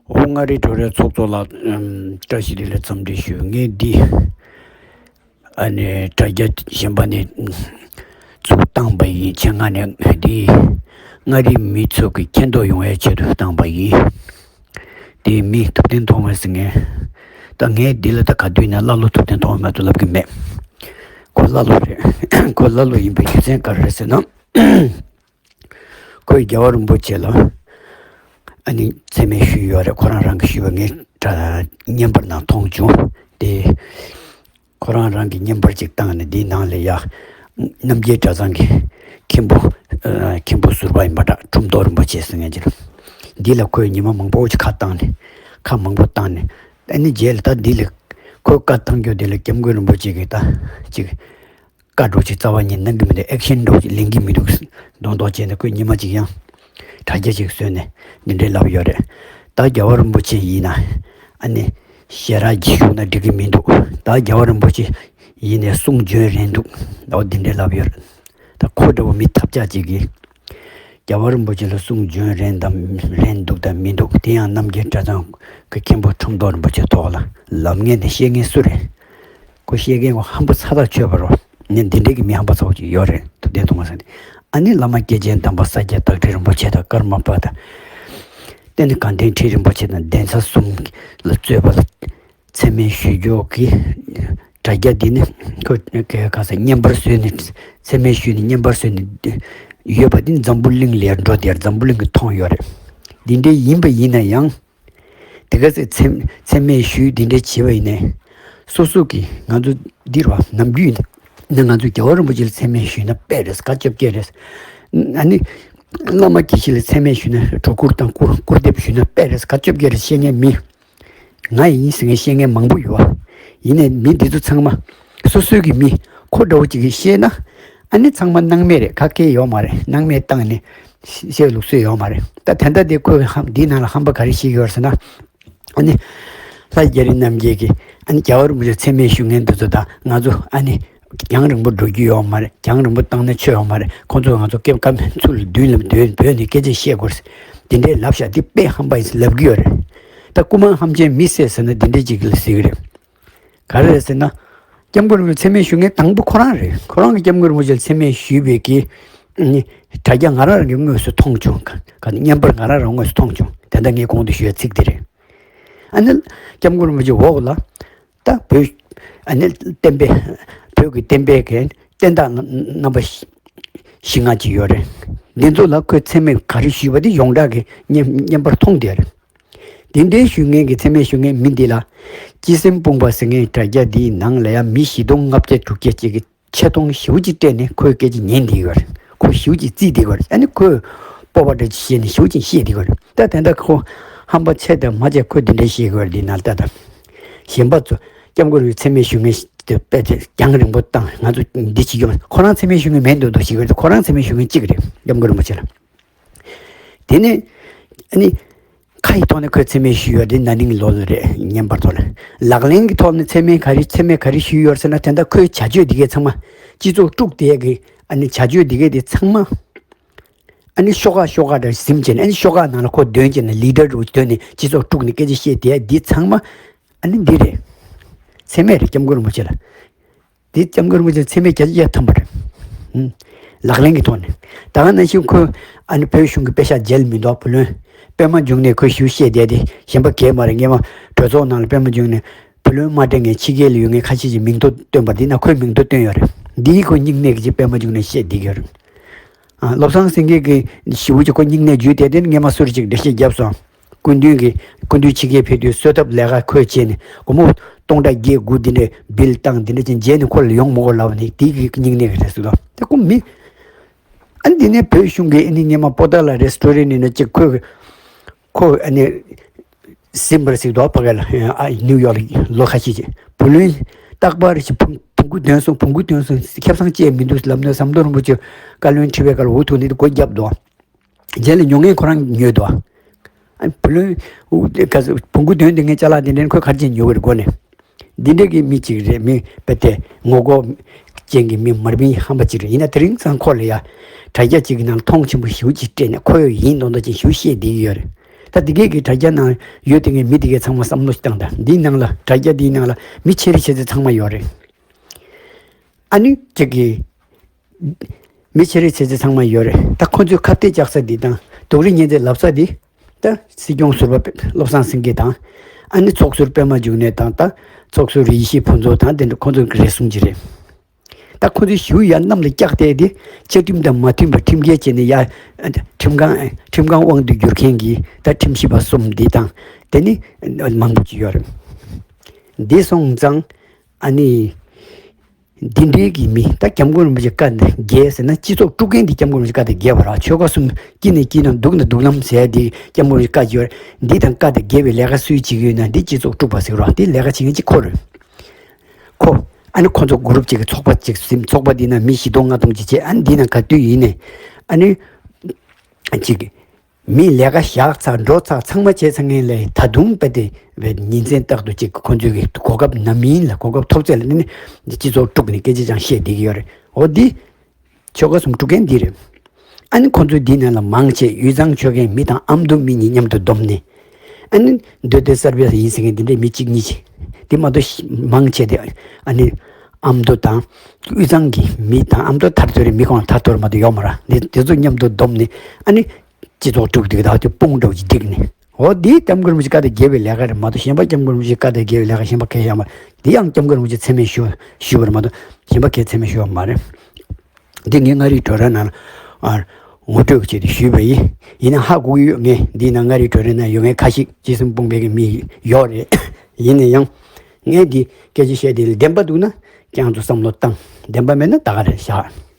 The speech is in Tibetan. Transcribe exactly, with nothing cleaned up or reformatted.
འོ། མངའ་རིས་བྲོ་རའི་ཚོགས་གཙོ་ལགས། ཨམ། བཀྲ་ཤིས་བདེ་ལེགས། འཚམས་འདྲི་ཞུ། ངས་འདི་ཨ་ནི་དྲ་རྒྱ་གཞན་པ་ནས་ཚུར་བཏང་པ་ཡིན། ཆེད་མངགས་ནས་འདི་མངའ་རིས་མི་ཚོ་གི་མཁྱེན་རྟོགས་ཡོང་བའི་ཆེད་དུ་བཏང་པ་ཡིན། དེ་མི་ཐུབ་བསྟན་ཐོགས་མེད་ཟེར་མཁན། ད་ངས་འདི་ལ་ད་ག་དུས་ནས་ཀླ་ཀློ་ཐུབ་བསྟན་ཐོགས་མེད་དུ་ལབ་ཀྱི་མེད། ཁོ་ཀླ་ཀློ་རེད། ཁོ་ཀླ་ཀློ་ཡིན་པའི་རྒྱུ་མཚན་ག་རེ་རེད་ཟེར་ན། ཁོས་རྒྱལ་བ་རིན་པོ་ཆེ་ལ་ཨ་ནི་མཚན་སྨད་ཞུས་ཡོད་རེད། ཁོ་རང་རང་གིས་ཞུས་པ་ངས་བརྙན་པར་ནང་མཐོང་བྱུང་སྟེ། ཁོ་རང་རང་གིས་བརྙན་པར་ཅིག་བཏང་ནས་འདིའི་ནང་ལ་ཡ། རྣམ་རྒྱལ་གྲྭ་ཚང་གི་མཁན་པོ། ཨ། མཁན་པོ་ཟུར་པ་ཡིན་པ་འདྲ། ཁྲོམ་ཐོག་རིན་པོ་ཆེ་ཟེར་མཁན་ཅིག་ལ། འདི་ལ་ཁོས་ཉི་མ་མང་པོ་ཅིག་ཁ་བཏང་ནས། ཁ་མང་པོ་བཏང་ནས། ཨ་ནི་རྗེས་ལ་ད་འདི་ལ་ཁོས་བཀའ་བཏང་རྒྱུ་དེ་ལ་སྐྱབས་མགོན་རིན་པོ་ཆེ་གིས་ད་ཅིག་བཀའ་འགྲོ་ཅིག་རྩ་བ་ཉིད་གནང་གི་མི་འདུག་ཨེག་ཤན་འགྲོ་ཅིག་ལེན་གི་མི་འདུག་མདོག་མདོག་བྱས་ནས། ཁོས་ཉི་མ་ཅིག་ཡང་དྲ་རྒྱ་ཅིག་བཟོས་ནས་འདི་འདྲའི་ལབ་ཡོད་རེད། ད་རྒྱལ་བ་རིན་པོ་ཆེ་ཡིན་ན་ཨ་ནི་ཞལ་རས་ཅིག་ཞུས་ན་འགྲིག་གི་མི་འདུག་ད་རྒྱལ་བ་རིན་པོ་ཆེ་ཡིན་ནས་གསུང་འབྱོན་རན་འདུག་འོ་འདི་འདྲའི་ལབ་ཡོད་རེད། ད་ཁོ་འདྲ་བོ་མི་ཐབས་ཆག་ཅིག་གིས། རྒྱལ་བ་རིན་པོ་ཆེ་ལ་གསུང་འབྱོན་རན་དང་རན་འདུག་དང་མི་འདུག་དེ་ཡང་རྣམ་རྒྱལ་གྲྭ་ཚང་གི་མཁན་པོ་ཁྲོམ་ཐོག་རིན་པོ་ཆེ་ཐོག་ལ་ལབ་མཁན་དེ་བཤད་མཁན་སུ་རེད། ཁོ་བཤད་མཁན་ཁོ་ཧམ་པ་ཚ་ཐག་ཆོད་པ་རེད། ནི་འདི་འདྲའི་གི་མི་ཧམ་པ་ཚ་བོ་ཅིག་ཡོད་རེད། ཐུབ་བསྟན་ཐོགས་མེད་ཟེར་ནས། ཨ་ནི་བླ་མ་སྐྱེས་ཆེན་དམ་པ་ས་སྐྱ་བདག་ཁྲི་རིན་པོ་ཆེ་དང་ཀརྨ་པ་དང་། དེ་ནི་དགའ་ལྡན་ཁྲི་རིན་པོ་ཆེ་དང་གདན་ས་གསུམ་ལ་གཙོས་པ་ལ། མཚན་སྨད་ཞུ་རྒྱུ་གི་དྲ་རྒྱ་འདི་ནི་ཁོ་ག་ས་བརྙན་པར་བཟོས་ནས། མཚན་སྨད་ཞུས་ནས་བརྙན་པར་བཟོས་ནས་ཡོད་པ་འདི་འཛམ་བུ་གླིང་ལ་འགྲོ་དེར་འཛམ་བུ་གླིང་གིས་མཐོང་ཡོད་རེད། འདི་འདྲའི་ཡིན་པ་ཡིན་ན་ཡང་། དེ་ག་ཚོད་མཚན་མཚན་སྨད་ཞུས་འདི་འདྲའི་བྱས་པ་ཡིན་ནའི། སོ་སོ་གིས་ང་ཚོ་འདིར་བ་ནམ་རྒྱུན་ནས་ང་ཚོ་རྒྱལ་བ་རིན་པོ་ཆེ་ལ་མཚན་སྨད་ཞུས་ན་དཔེ་རེད། ག་སྐྱོབ་སྐྱེ་རེད། ཨ་ནི་བླ་མ་དགེ་བཤེས་ལ་མཚན་སྨད་ཞུས་ན། སྒྲོ་སྐུར་དང་སྐུར་སྐུར་འདེབས་ཞུས་ན་དཔེ་རེད། ག་སྐྱོབ་སྐྱེ་རེད། བཤད་མཁན་མི། ང་ཡིན་ཟེར་མཁན་བཤད་མཁན་མང་པོ་ཡོད། ཡིན་ནའི་མི་འདི་ཚོ་ཚང་མ་སོ་སོའི་གི་མི་ཁོ་འདྲ་བོ་ཅིག་གིས་བཤད་ན། ཨ་ནི་ཚང་མ་སྣང་མེད་རེད། ཁ་སྐད་ཡོད་མ་རེད། སྣང་མེད་བཏང་ནས་བཤད་ལུགས་སྲོལ་ཡོད་མ་རེད། ད་དེ་འདྲ་དེ་ཁོས་ཧམ་འདིའི་ནང་ལ་ཧམ་པ་ག་རེ་བཤད་ཀྱི་ཡོད་རེད་ཟེར་ན། ཨ་ནི་ལྷ་རྒྱ་རི་རྣམ་རྒྱལ་གྱིས་ཨ་ནི་རྒྱལ་བ་རིན་པོ་ཆེ་མཚན་སྨད་ཞུ་མཁན་འདི་ཚོ་དང་ང་ཚོ་ཨ་ནི་རྒྱང་རིང་པོ་འགྲོ་རྒྱུ་ཡོད་མ་རེད། རྒྱང་རིང་པོ་བཏང་ན་ཆོ་ཡོད་མ་རེད། ཁོང་ཚོ་ང་ཚོ་སྐེམ་ཀ་མེད་ཚུལ་མདུན་ལ་མདུན་བོད་ནས་སྐད་ཆ་བཤད་དགོས་རེད། འདི་འདྲའི་ལབ་ཤག་འདི་དཔེ་ཧམ་པ་ཡིན་ཟེར་ལབ་ཀྱི་ཡོད་རེད། ད་རྐུ་མ་ཧམ་ཅན་མི་བསད་ཟེར་ན་འདི་འདྲའི་ཅིག་ལ་ཟེར་གི་རེད། ག་རེ་རེད་ཟེར་ན། སྐྱབས་མགོན་རིན་པོ་ཆེ་མཚན་སྨད་ཞུ་མཁན་དང་པོ་ཁོ་རང་རེད། ཁོ་རང་གིས་སྐྱབས་མགོན་རིན་པོ་ཆེ་ལ་མཚན་སྨད་ཞུས་པའི་གི་ནི་དྲ་རྒྱ་ང་རང་རང་གིས་དངོས་སུ་མཐོང་བྱུང་། ག་ག་བརྙན་པར་ང་རང་རང་དངོས་སུ་མཐོང་བྱུང་། དེ་འདྲ་ངས་གོང་དུ་ཞུས་པའི་ཚིག་དེ་རེད། ཨ་ནི་སྐྱབས་མགོན་རིན་པོ་ཆེ་འོག་ལ་ད་བོད། ཨ་ནི་བསྟན་པའི་བོད་ཀྱི་བསྟན་པའི་གི་བསྟན་བདག་རྣམ་པ་བཞི་ལྔ་ཅིག་ཡོད་རེད། འདི་ཚོ་ལ་ཁོས་མཚན་སྨད་ག་རེ་ཞུས་པ་དེ་ཡོངས་གྲགས་ཀྱི་བརྙན་བརྙན་པར་མཐོང་བསྡད་རེད། དེ་འདྲའི་ཞུ་མཁན་གྱི་མཚན་སྨད་ཞུ་མཁན་མི་འདི་ལ། སྤྱི་སེམས་དཔུང་པ་ཟེར་མཁན་དྲ་རྒྱ་འདིའི་ནང་ལ་ཡང་མི་བཞི་སྟོང་ལྔ་བརྒྱ་དྲུག་བརྒྱ་ཅིག་གིས་ཆེ་མཐོང་ཞེ་པོ་ཅིག་སྤྲད་ནས་ཁོའི་སྐད་ཆ་ཉན་བསྡད་ཡོད་རེད། ཁོ་ཞེ་པོ་ཅིག་བརྩིས་བསྡད་ཡོད་རེད། ཨ་ནི་ཁོས་སྤོབས་པ་འདྲ་ཅིག་བྱས་ནས་ཞེ་པོ་ཅིག་བཤད་བསྡད་ཡོད་རེད། ད་དེ་འདྲ་ཁོ་ཧམ་པ་ཆེ་དང་མ་ཆེ་ཁོས་འདི་འདྲ་བཤད་ཡོད་རེད། འདི་ནང་ལྟ་དང་། གཞན་པ་ཚོ་སྐྱབས་མགོན་རིན་པོ་ཆེ་མཚན་སྨད་ཞུ་མཁན་ཞིག་དེ་དཔེ་དེ་རྒྱང་རིང་པོ་བཏང་། ང་ཚོ་འདི་བྱེད་ཀྱི་མ་རེད། ཁོ་རང་མཚན་སྨད་ཞུ་མཁན་མེད་འདུག་འདུག་བྱེད་ཀྱི་རེད། ཁོ་རང་མཚན་སྨད་ཞུ་མཁན་གཅིག་རེད། སྐྱབས་མགོན་རིན་པོ་ཆེ་ལ། དེ་ནས་ཨ་ནི་ཁ་ཡི་ཐོག་ནས་ཁོས་མཚན་སྨད་ཞུས་ཡོད་དེ་ན་ནིང་ལོ་ལ་རེད། བརྙན་པར་ཐོག་ལ། ལག་ལེན་གྱི་ཐོག་ནས་མཚན་སྨད་ག་རེ་མཚན་སྨད་ག་རེ་ཞུས་ཡོད་ཟེར་ན། དེ་འདྲ་ཁོའི་བྱ་སྤྱོད་འདི་གའི་ཚང་མ་སྤྱི་ཚོགས་དཀྲུགས་དེ་གི་ཨ་ནི་བྱ་སྤྱོད་འདི་གའི་དེ་ཚང་མ་ཨ་ནི་ཤོག་ཁག་ཤོག་ཁག་འདྲ་ཟིན་བྱས་ནས། ཨ་ནི་ཤོག་ཁག་ནང་ལ་ཁོ་འདོན་བྱས་ནས་ལི་ཌར་རུ་འདོན་ནས་སྤྱི་ཚོགས་དཀྲུགས་ནས་སྐད་ཆ་བཤད་དེ་འདི་ཚང་མ་ཨ་ནི་འདི་རེད། མཚན་སྨད་རེད། སྐྱབས་མགོན་རིན་པོ་ཆེ་ལ། འདི་སྐྱབས་མགོན་རིན་པོ་ཆེ་མཚན་སྨད་བརྒྱ་ཆ་བརྒྱ་ཐམ་པ་རེད། ཨུམ། ལག་ལེན་གྱི་ཐོག་ནས། ད་ག་ནང་བཞིན་ཁོས་ཨ་ནི་བོད་གཞུང་གི་པེ་ཤག་མཇལ་མི་འདུག་བུ་ལོན། པད་མ་འབྱུང་གནས་ཁོས་ཞུ་བཤད་བསྡད་དེ་གཞན་པ་གས་མ་རེད། སྔས་མ་གྲོས་ཚོགས་ནང་ལ་པད་མ་འབྱུང་གནས་བུ་ལོན་མ་སྤྲད་མཁན་ཕྱི་རྒྱལ་ལ་ཡོད་མཁན་ཁ་ཤས་ཀྱིས་མིང་ཐོ་བཏོན་པ་འདི་ན་ཁོས་མིང་ཐོ་བཏོན་ཡོད་རེད། འདིའི་ཁོ་སྙིང་ནད་ཀྱི་ཅིག་པད་མ་འབྱུང་གནས་བཤད་བསྡད་ཀྱི་ཡོད་རེད། ཨ། བློ་བཟང་སེང་གེ་གི་ཞི་བོ་ཅིག་ཁོ་སྙིང་ནད་འཇུས་ཏེ་དེ་ནི་སྔས་མ་སུ་རེ་ཅིག་འགྲེལ་བཤད་བརྒྱབ་སོང་། སྐུ་མདུན་གྱི་སྐུ་མདུན་ཕྱི་རྒྱལ་ཕེབས་དུས་གསོལ་ཐབ་ལས་ཀ་ཁོས་བྱས་ནས་སྒོར་མོ་སྟོང་ཕྲག་བརྒྱད་དགུ་འདི་འདྲའི་བིལ་བཏང་། འདི་འདྲ་ཅིག་མཇལ་ནས་ཁོ་ལ་ཡོང་མི་དགོས་ལབ་ནས་དེ་གི་སྙིང་ནད་རེད་ཟེར་ལོ། དེ་ཁོ་མི། ཨ་ནི་དེ་ནས་བོད་གཞུང་གི་ཨ་ནི་སྔས་མ་པོ་ཏཱ་ལ་རེ་སི་ཊོ་རི་ནི་ནི་ཅིག་ཁོས་ཁོ་ཨ་ནི། སིམ་པར་ཞིག་འདུག་ཕ་གི་ལ། ཨ། ནིའུ་ཡོག་ལ་ལོ་ཁ་ཤས་ཀྱི་བུ་ལོན་རྟག་པར་ཞིག་བུ་བུ་གུ་དོན་སོང་། བུ་གུ་དོན་སོང་། ཁེ་བཟང་བཅས་མི་འདུག་ལབ་ནས་ཟམ་གདོང་རིན་པོ་ཆེ་བཀའ་བློན་ཁྲི་པའི་སྐབས་ལ་འུ་ཐུག་ནས་སྒོ་བརྒྱབ་འདུག་རྗེས་ལ་ཉོ་མཁན་ཁོ་རང་ཉོས་འདུག་ཨ། བུ་ལོན་ཨུ་ག་ས་བུ་གུ་དོན་དེ་ངའི་ཅ་ལག་དེ་འདྲ་ཁོས་ག་རེ་བྱས་ཉོ་གི་རེད་སྒོ་ནས། འདི་འདྲ་གི་མི་གཅིག་རེད། མི་དཔེ་དེ་ངོ་རྒོལ་ཅན་གྱི་མི་མར་མི་ཧམ་པ་གཅིག་རེད། ཡིན་ན་དེ་རིང་ཙང་ཁོ་ལ་ཡ་དྲ་རྒྱ་གཅིག་གི་ནང་མཐོང་ཆེན་པོ་ཞེ་པོ་ཅིག་སྤྲད་ནས་ཁོ་ཡོད་ཡིན་མདོག་མདོག་ཅིག་ཞེ་པོ་བཤད་བསྡད་ཀྱི་ཡོད་རེད། ད་འདི་གས་ཀྱི་དྲ་རྒྱ་ནང་ཡོད་དེ་ངས་མི་འདི་གས་ཚང་མ་བསམ་བློ་ཞིག་བཏང་དང་། འདིའི་ནང་ལ་དྲ་རྒྱ་འདིའི་ནང་ལ་མི་ཆེ་རེ་ཆེ་ཚེ་ཚང་མ་ཡོད་རེད། ཨ་ནི་ཅིག་གི་མི་ཆེ་རེ་ཆེ་ཚེ་ཚང་མ་ཡོད་རེད། ད་ཁོ་ཚོའི་ཁ་གཏད་བཅག་ས་འདི་དང་སྡུག་རུས་ཉེན་ཚད་ལབ་ས་འདི། ད་སྲིད་སྐྱོང་ཟུར་པ་བློ་བཟང་སེང་གེ་དང་། ཨ་ནི་ཚོགས་ཟུར་པད་མ་འབྱུང་གནས་དང་། ད་ཚོགས་ཟུར་ཡེ་ཤེས་ཕུན་ཚོགས་དང་དེ་འདྲ་ཁོ་ཚོ་གི་རེ་ཟུང་ཅིག་རེད། ད་ཁོ་ཚོའི་ཞུ་ཡ་གནམ་ལ་བཀྱག་བསྡད་དེ་བཅའ་ཁྲིམས་དང་མ་མཐུན་པ་ཁྲིམས་འགལ་བྱས་ནས་ཡ། ཁྲིམས་ཁང་ཁྲིམས་ཁང་དབང་དུ་བསྒྱུར་མཁན་གྱི་ད་ཁྲིམས་ཞིབ་པ་གསུམ་འདི་དང་། དེ་ནི་མང་པོ་ཅིག་ཡོད་རེད། འདི་སོང་ཙང་ཨ་ནི། འདི་འདྲའི་གི་མི་ད་སྐྱབས་མགོན་རིན་པོ་ཆེ་བཀའ་འདི་འགལ་ཟེར་ན། སྤྱི་ཚོགས་དཀྲུག་མཁན་འདི་སྐྱབས་མགོན་རིན་པོ་ཆེ་བཀའ་འདི་འགལ་བ་ར། ཆོལ་ཁ་གསུམ་སྐྱིད་ན་སྐྱིད་ལམ་སྡུག་ན་སྡུག་ལམ་ཟེར་འདི་སྐྱབས་མགོན་རིན་པོ་ཆེ་བཀའ་བརྒྱབ་པའི་ལས་ཀ་སུས་བྱེད་ཀྱི་ཡོད་ན་འདི་སྤྱི་ཚོགས་དཀྲུག་པ་ཟེར་ར། འདི་ལས་ཀ་བྱེད་མཁན་གཅིག་ཁོ་རེད། ཁོ། ཨ་ནི་ཁོ་ཚོ་གུ་རུབ་ཅིག་གི་ཚོགས་པ་ཅིག་ཟིན། ཚོགས་པ་འདི་ན་མི་བཞི་སྟོང་ལྔ་སྟོང་ཅིག་བྱས། ཨ་ནི་འདི་ན་ག་དུས་ཡིན་ནས་ཨ་ནི་ཅིག་མི་ལས་ཀ་བཞག་ཚར་འགྲོ་ཚར་ཚང་མ་བྱས་ཚར་མཁན་ལས་ད་དུང་རྦད་དེ་བས་ཉིན་མཚན་རྟག་ཏུ་ཅིག་ཁོ་ཚོའི་གི་གོ་སྐབས་ནམ་ཡིན་ལ་གོ་སྐབས་ཐོབ་ཚད་ལ་ནི་སྤྱི་ཚོགས་དཀྲུག་ནས་སྐད་ཆ་ཅང་བཤད་བསྡད་ཀྱི་ཡོད་རེད། འོ་འདི་ཆོལ་ཁ་གསུམ་དཀྲུག་མཁན་འདི་རེད། ཨ་ནི་ཁོ་ཚོའི་འདི་ནང་ལ་མང་ཆེ་དབུས་གཙང་ཆོལ་ཁའི་མི་དང་ཨ་མདོ་མི་གཉིས་མཉམ་དུ་བསྡོམས་ནས། ཨ་ནི་མདོ་སྟོད་གསར་སྤེལ་ཡིན་ཟེར་མཁན་འདི་འདྲའི་མི་གཅིག་གཉིས་ཤིག་འདི་མ་གཏོགས་མང་ཆེ་དེ་ཨ་ནི་ཨ་མདོ་དང་དབུས་གཙང་གི་མི་དང་། ཨ་མདོ་ཐར་ཐོར་མི་ཁོང་ཐར་ཐོར་མ་གཏོགས་ཡོད་མ་རེད། འདི་དེ་ཚོ་མཉམ་དུ་བསྡོམས་ནས་ཨ་ནི་སྤྱི་ཚོགས་དཀྲུག་འདུག་ད་དེ་དཔུང་འགྲོ་གི་འགྲིག་ནས། འོ་འདི་སྐྱབས་མགོན་རིན་པོ་ཆེ་བཀའ་དང་འགལ་བའི་ལས་ཀ་རེད་མ་གཏོགས། གཞན་པ་སྐྱབས་མགོན་རིན་པོ་ཆེ་བཀའ་དང་འགལ་བའི་ལས་ཀ་གཞན་པ་གང་ཡང་མ་རེད། འདི་ཡང་སྐྱབས་མགོན་རིན་པོ་ཆེ་མཚན་སྨད་ཞུ་ཞུས་པ་རེད་མ་གཏོགས་གཞན་པ་གང་མཚན་སྨད་ཞུས་པ་མ་རེད། འདི་ངས་མངའ་རིས་བགྲོ་གྲེང་ནང་ཨ་ངོ་སྤྲོད་བྱས་ཏེ་ཞུས་པ་ཡིན། ཡིན་ན་ཧ་གོ་གི་ཡོད། ངས་འདི་ནང་མངའ་རིས་བགྲོ་གྲེང་ནང་ཡོད་མཁན་ཁ་ཤས་ཅི་གསུང་སྤུངས་པའི་གི་མི་ཡོད་རེད། ཡིན་ན་ཡང་ངས་འདི་སྐད་ཆ་བཤད་དེ་ལ་བདེན་པ་འདུག་ན་ཁྱེད་རང་ཚོ་བསམ་བློ་བཏང་། བདེན་པ་མེད་ན་ད་ག་རེ་བཞག